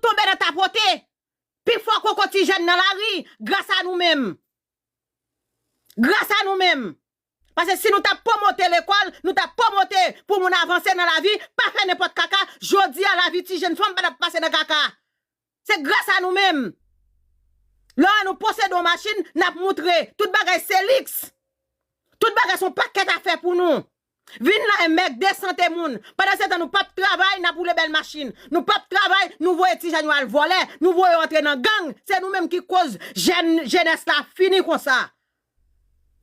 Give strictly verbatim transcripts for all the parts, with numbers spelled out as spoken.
tonbe nan tapote. Pi fò koko ti jèn nan lari, gras a nou menm. Gras a nou menm. Paske si nou t ap pwomote lekòl, nou t ap pwomote pou moun avanse nan lavi, pa fè nenpòt kaka, jodi a lavi ti jèn fanm pa t ap pase nan kaka. Se gras a nou menm. Lè nou posede yon machin, n ap moutre. Tout bagay se liks. Tout bagay se yon pakèt afè pou nou. Vin la e mèg de sante moun. Pandan se tan nou p ap travay, n ap woule bèl machin. Nou p ap travay, nou voye ti jèn yo al vòlè. Nou voye yo antre nan gang. Se nou menm ki koz jèn, jenès la fini konsa.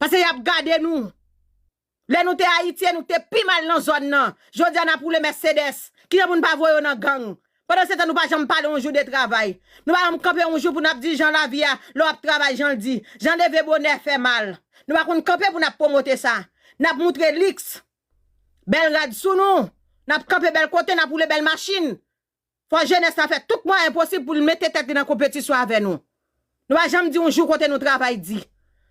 Paske y ap gade nou. Lè nou te Ayiti, nou te pi mal nan zòn nan. Jodi a n ap woule Mercedes. Kijan pou n pa voye yo nan gang? Pandan se tan nou pa janm pale yon jou de travay. Nou pa janm kanpe yon jou pou n ap di jan lavi a, lè w ap travay jan l di, jan leve bonè fè mal. Nou pa konn kanpe pou n ap pwomote sa. N ap moutre liks. Bèl rad sou nou. N ap kanpe bèl kote, n ap woule bèl machin. Fò jenès la fè tout mwayen posib pou l mete tèt li nan konpetisyon avè nou. Nou pa janm di yon jou kote nou travay di.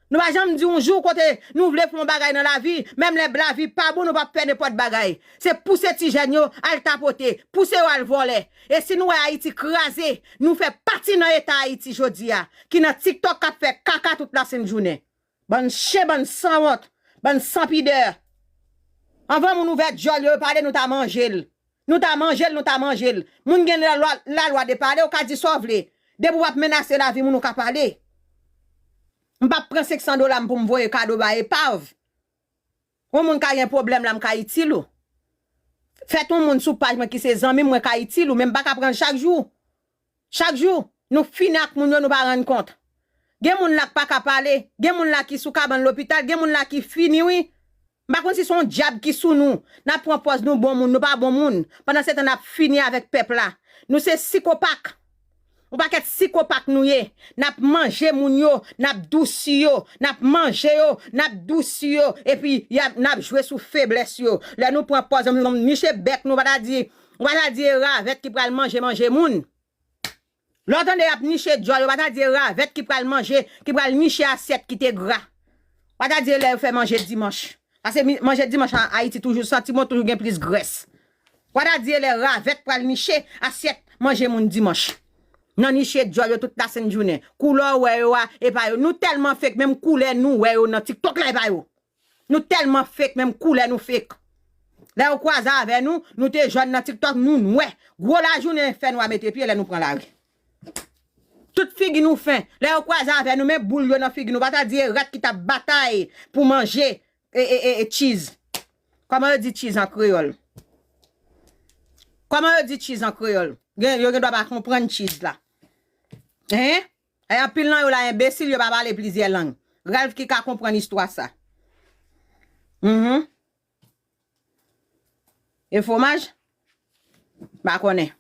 Nou pa janm di yon jou kote nou vle fè yon bagay nan lavi, menm lè lavi pa bon, nou p ap fè nenpòt bagay. Se pouse ti jèn yo al tapote, pouse yo al vòlè. E si nou wè Ayiti kraze, nou fè pati nan eta Ayiti jodi a, ki nan TikTok k ap fè kaka tout lasent jounen. Bann chen, bann sanwont, bann sanpidè. Anvan moun ouvè dyòl yo, yo pale, nou ta manje l. Nou ta manje l, nou ta manje l. Moun gen lalwa, lalwa de pale, ou ka di sa w vle. Depi w ap menase lavi moun, ou ka pale. M p ap pran senk san dola m pou m voye kado bay epav. Yon moun ka gen pwoblèm la, m ka itil ou. Fèt yon moun sou paj mwen ki se zanmi m, mwen ka itil ou, men m pa ka pran l chak jou. Chak jou, nou fini ak moun yo, nou pa rann kont. Gen moun la k pa ka pale, gen moun la ki sou kabann lopital, gen moun la ki fini, wi. M pa konn si se yon dyab ki sou nou. N ap pran pòz nou bon moun, nou pa bon moun. Pandan se tan, n ap fini avèk pèp la. Nou se sikopak. Yon pakèt sikopak nou ye. N ap manje moun yo, n ap dousi yo, n ap manje yo, n ap dousi yo, epi y ap, n ap jwe sou feblès yo. Lè nou pran pòz, nou niche bèk nou, pa ta di, ou pa ta di e ravèt ki pral manje, manje moun. Lè w tande y ap niche dyòl, yo pa ta di e ravèt ki pral manje, ki pral niche asyèt ki te gra. Pa ta di e lè yo fè manje dimanch. Paske mi- manje dimanch an Ayiti toujou santi bon, toujou gen plis grès. Pa ta di e lè ravèt pral niche asyèt manje moun dimanch. Nan niche dyòl yo tout lasent jounen. Koulè w wè yo a, e pa yo. Nou tèlman fake, menm koulè nou wè yo nan TikTok la, e pa yo. Nou tèlman fake, menm koulè nou fake. Lè yo kwaze avè nou, nou te jòn nan TikTok, nou nwè. Gwo lajounen fè nwa mete pye lè nou pran lari. Tout figi nou fen. Lè yo kwaze avè nou, men boul yo nan figi nou. Pa ta di e rat ki t ap batay pou manje e, e, e, e cheese. Kòman yo di cheese an kreyòl? Kòman yo di cheese an kreyòl? Gen, yo gen dwa pa konprann cheese la. Hein? E anpil nan yo la enbesil, yo pa pale plizyè lang. Ralph ki ka konprann istwa sa. Mhm. E fwomaj? M pa konnen.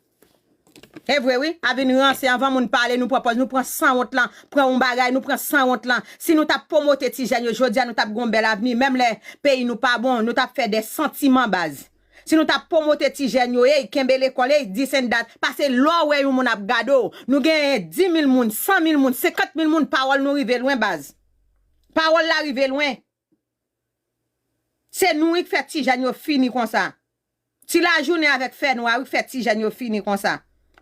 E vre wi, a vin ranse anvan moun pale, nou pran pòz, nou pran sanwont lan, pran yon bagay, nou pran sanwont lan. Si nou t ap pwomote ti jèn yo, jodi a nou t ap gon bèl avni, menm lè peyi nou pa bon, nou t ap fè de santiman baz. Si nou t ap pwomote ti jèn yo, ey, kenbe lekòl, ey, this and that, pase lè w wè yon moun ap gade w, nou genyen dis mil moun, san mil moun, senkant mil moun, pawòl nou rive lwen baz. Pawòl la rive lwen. Se nou wi k fè ti jèn yo fini konsa. Ti lajounen avèk fènwa wi k fè ti jèn yo fini konsa.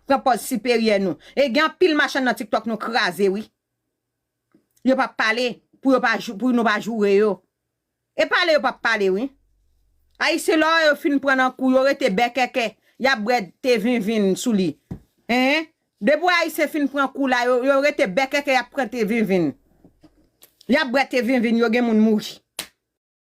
Pran pòz siperyè nou. E gen anpil machann nan TikTok nou kraze wi. Yo p ap pale pou yo pa jou- pou nou pa joure yo. E pale yo p ap pale wi. Ayisyen lè yo fin pran nan kou, yo rete bèkèkè, y ap bwè te vinvin sou li. Hein? Depi Ayisyen fin pran kou la, yo, yo rete bèkèkè, y ap pran te vinvin. Y ap bwè te vinvin, yo gen moun mouri.